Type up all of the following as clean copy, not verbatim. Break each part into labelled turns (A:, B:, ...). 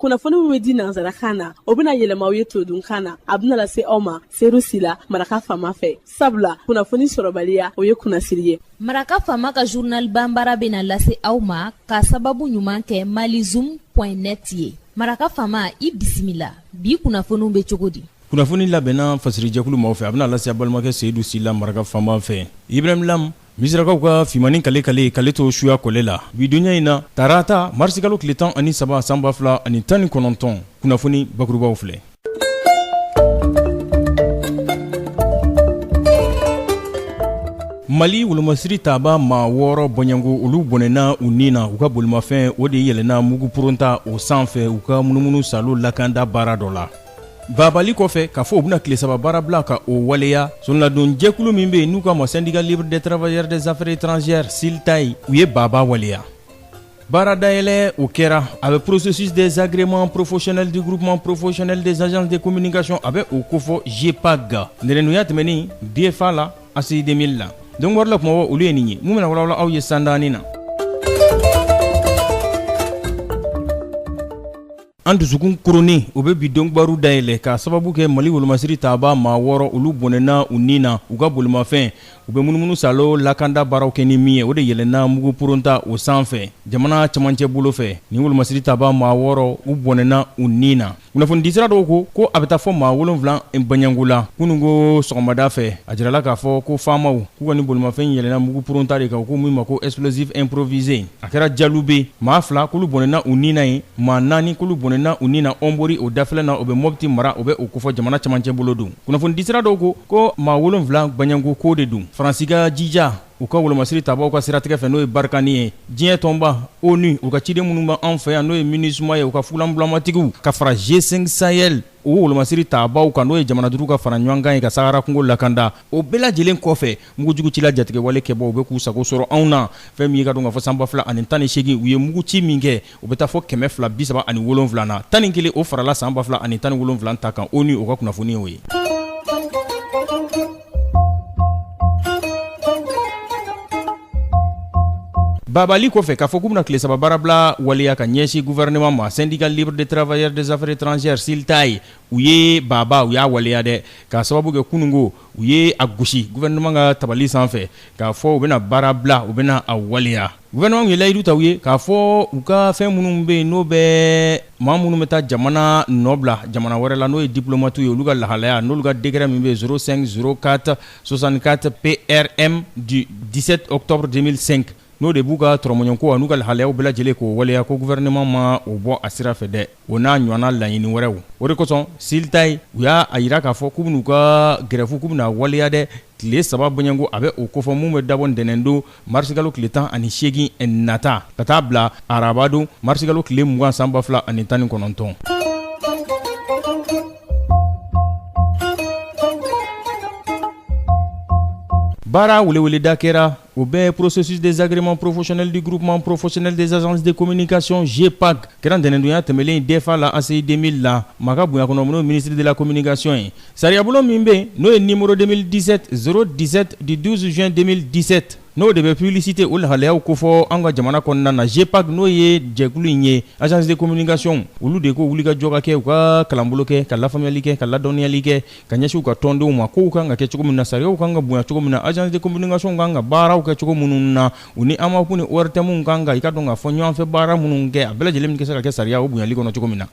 A: Kunnafoni min bɛ di nansarakan na, o bɛna yɛlɛma aw ye todunkan na. A bɛna lase aw ma Seyidu Sila, Maraka Faama fɛ. Sabula kunnafoni sɔrɔbaliya, o ye kunnasiri ye.
B: Maraka Faama ka journal banbara bɛna lase aw ma ka sababu ɲuman kɛ malizoom point net ye. Maraka Faama, i bisimila. Bi kunnafoniw bɛ cogo di?
C: Kunnafoni labɛnna fasirijɛkulu maaw fɛ, a bɛna lase balimakɛ Seyidu Sila, Maraka Faama fɛ. Ibrahim Lam, Misirakaw ka finmannin kale kale k'ale to suya kɔlɛ la bi donya in na, tarata marisikalo tile 13 san 2019, kunnafoni bakurubaw filɛ. Mali wolomasiri taaba maa 6 bɔɲɔgɔnko, olu bɔnɛna u ni na. U ka bolimafɛn, o de yɛlɛnna mugu poronta o sanfɛ u ka munumunu salo lakanda baara dɔ la. Babali kɔfɛ k'a fɔ u bɛna tile saba baara bila ka o waleya, soladon jɛkulu min bɛ yen n'u k'a ma Syndicat libre des travailleurs des affaires étrangères, SYLTAE, u ye baba waleya. Baara dayɛlɛ o kɛra, a bɛ processus des agréments professionnels du groupement professionnel des agences de communication, a bɛ o kofɔ GPAG, ntɛnɛndonya tɛmɛnen DFA la ACI 2000 la. Don kibaru la kumabaw, olu ye nin ye mun bɛna walawala aw ye sandaani na. An dusukun koronnen, o bɛ bi don kibaru dayɛlɛ k'a sababu kɛ Mali wolomasiri taaba maa 6, olu bɔnɛna u ni na. U ka bolimafɛn, u bɛ munumunu salo lakanda baaraw kɛ ni min ye, o de yɛlɛnna mugu poronta o sanfɛ jamana camancɛ bolo fɛ. Nin wolomasiri taaba maa 6, u bɔnɛna u ni na. Kunnafonidisira dɔw ko ko a bɛ taa fɔ maa 7 bɔɲɔgɔnko la kununko sɔgɔmada fɛ. A jirala k'a fɔ ko faamaw k'u ka nin bolimafɛn yɛlɛnna mugu poronta de kan, u ko min ma ko explosif improvisé. A kɛra Jalube, maa 2 k'olu bɔnɛna u ni na yen, maa 4 k'olu bɔnɛna u ni na Ɔnbori o dafɛla na, o bɛ Mɔpti mara, o bɛ o kofɔ jamana camancɛ bolo don. Kunnafonidisira dɔw ko ko maa 7 bɔɲɔgɔnko ko de don Faransi ka jija u ka wolomasiri tabaw ka siratigɛ fɛ, n'o ye Barkhane ye, diɲɛ tɔnba ONU, u ka ciden minnu bɛ anw fɛ yan, n'o ye MINUSMA ye, u ka fugulanbulamatigiw ka fara G5 Sahel o wolomasiri tabaw kan, n'o ye jamana duuru ka fara ɲɔgɔn kan ye ka Sahara kungo lakanda. O bɛɛ lajɛlen kɔfɛ, mugujugutila jatigɛwale kɛbaw bɛ k'u sago sɔrɔ anw na. Fɛn min ye ka dɔn k'a fɔ san 2018, u ye mugu ci min kɛ, o bɛ taa fɔ 237 na, 11 o farala san 2017 ta kan. ONU o ka kunnafoni y'o ye. Babali kɔfɛ k'a fɔ k'u bɛna tile saba baarabila waleya ka ɲɛsin gouvernement ma, Syndicat libre des travailleurs des affaires étrangères, SYLTAE, u ye baba, u y'a waleya dɛ, k'a sababu kɛ kununko u ye a gosi gouvernement ka tabali sanfɛ k'a fɔ u bɛna baara bila, u bɛna a waleya. Gouvernement ye layidu ta u ye k'a fɔ u ka fɛn minnu bɛ yen, n'o bɛ maa minnu bɛ taa jamana nɔ bila jamana wɛrɛ la, n'o ye diplomate ye, olu ka lahalaya, n'olu ka décret min bɛ yen 05 04 64 PRM du 17 octobre 2005, n'o de b'u ka tɔrɔmɔɲɔgɔnko an'u ka lahalayaw bɛɛ lajɛlen k'o waleya, ko gouvernement ma o bɔ a sira fɛ dɛ, o n'a ɲɔgɔnna laɲini wɛrɛw. O de kosɔn SYLTAE, u y'a jira k'a fɔ k'u bɛn'u ka grève, k'u bɛna waleya dɛ, tile saba bɔɲɔgɔnko, a bɛ o kofɔ, mun bɛ dabɔ ntɛnɛndon marisikalo tile 18 nata ka taa bila arabadon marisikalo tile 20 san 2019. Baara weleweleda kɛra, o bɛ processus des agréments professionnels du groupement professionnel des agences de communication, GPAG, kɛra ntɛnɛndonya tɛmɛnlen DFA la ACI 2000 la, maa ka bonya kɔnɔ, n'o ministre de la communication ye. Sariyabulon min bɛ yen, n'o ye numéro 2017 017 du 12 juin 2017, n'o de bɛ publicité o lahalayaw kofɔ an ka jamana kɔnɔna na, GPAG, n'o ye jɛkulu in ye, agence de communication, olu de ko wulikajɔ ka kɛ, u ka kalanbolo kɛ, ka lafaamuyali kɛ, ka ladɔnniyali kɛ ka ɲɛsin u ka tɔndenw ma, kow kan ka kɛ cogo min na, sariyaw kan ka bonya cogo min na, agence de communication kan ka baaraw kɛ cogo minnu na, u ni AMAP ni ORTM kan ka i ka dɔn k'a fɔ ɲɔgɔnfɛ baara minnu kɛ, a bɛɛ lajɛlen bɛ se ka kɛ sariya o bonyali kɔnɔ cogo min na.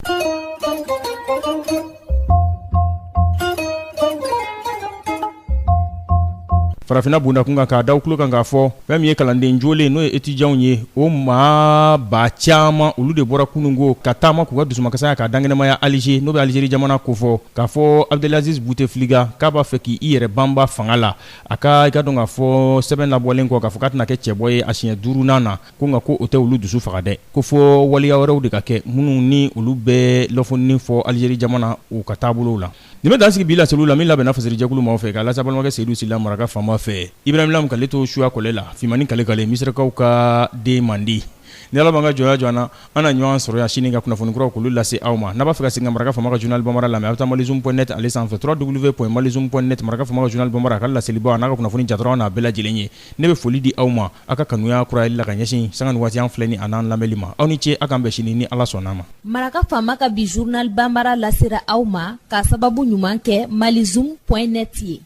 C: Farafinna bondakun kan, k'a da tulo kan k'a fɔ fɛn min ye kalanden jolen, n'o ye étudiants ye, o maa ba caman, olu de bɔra kununko ka taama k'u ka dusumakasaya k'a dankɛnɛmaya Alger, n'o bɛ Algérie jamana kofɔ, k'a fɔ Abdelaziz Bouteflika k'a b'a fɛ k'i yɛrɛ banba fanga la. A ka i ka dɔn k'a fɔ sɛbɛn labɔlen kɔ k'a fɔ k'a tɛna kɛ cɛbɔ ye a siɲɛ duurunan na, ko nka ko o tɛ olu dusu faga dɛ, ko fo waleya wɛrɛw de ka kɛ minnu ni olu bɛ lɔfɔnin fɔ Algérie jamana u ka taabolow la. Nin bɛ dan sigi bi laseliw la min labɛnna fasirijɛkulu maaw fɛ k'a lase balimakɛ Seyidu Sila Maraka faama fɛ. Ibrahim Lam k'ale to suya kɔlɛ la, finmannin kale kale, Misirakaw ka den mandi. Ni Ala m'an ka jɔnya jɔ an na, an na ɲɔgɔn sɔrɔ yan sini ka kunnafoni kuraw k'olu lase aw ma. N'a b'a fɛ ka segin ka Maraka Faama ka journal bambara lamɛn, a bɛ taa malizoom.net ale sanfɛ, www.malizoom.net. Maraka Faama ka journal bambara, a ka laselibaw an'a ka kunnafoni jataraw n'a bɛɛ lajɛlen ye. Ne bɛ foli di aw ma aw ka kanuya kurayali la ka ɲɛsin sanga ni waati an filɛ ni an'an lamɛnli ma. Aw ni ce, aw k'an bɛn sini ni Ala sɔnn'a ma.
B: Maraka Faama ka bi journal bambara lasera aw ma k'a sababu ɲuman kɛ malizoom.net ye.